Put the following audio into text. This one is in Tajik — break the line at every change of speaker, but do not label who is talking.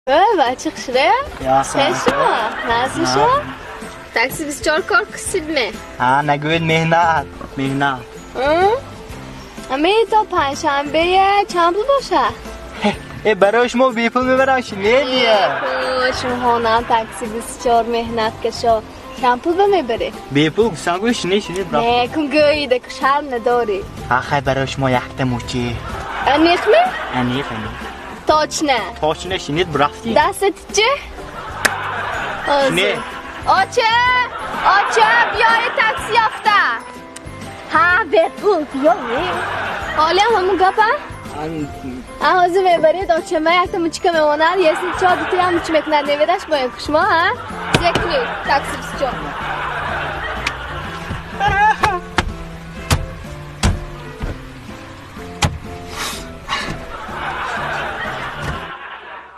Бача хушре? Шумо? Назми шумо? Такси 24 кор кусидме?
Ҳа, нагӯед, меҳнат, меҳнат.
Ами то панҷшанбее чанд пул боша?
Э, барои шумо бепул мебарам, шинедия.
Шумоҳонам такси 24 меҳнат кашо. Чанд пул ба мебаред?
Бепул гуфтам, гӯ шине, шине.
Не, кун гӯида, ку шарм надорӣ.
Ҳа, хай, барои шумо якта мучи.
Аниқми?
Аниқ, аниқ.
Точно?
Точно, шинед, бурафтӣ.
Дастат чӣ?
Шине.
Оча! Оча, биёед, такси ёфта. Ҳа, бепул биёед. Ҳолиам ҳамун гапа? А ҳозир мебаред, очама якта мучика мемонад, если чо дутаям мучи мекунад, неведаш боем шумо, ҳа? Зекунед, такси 24.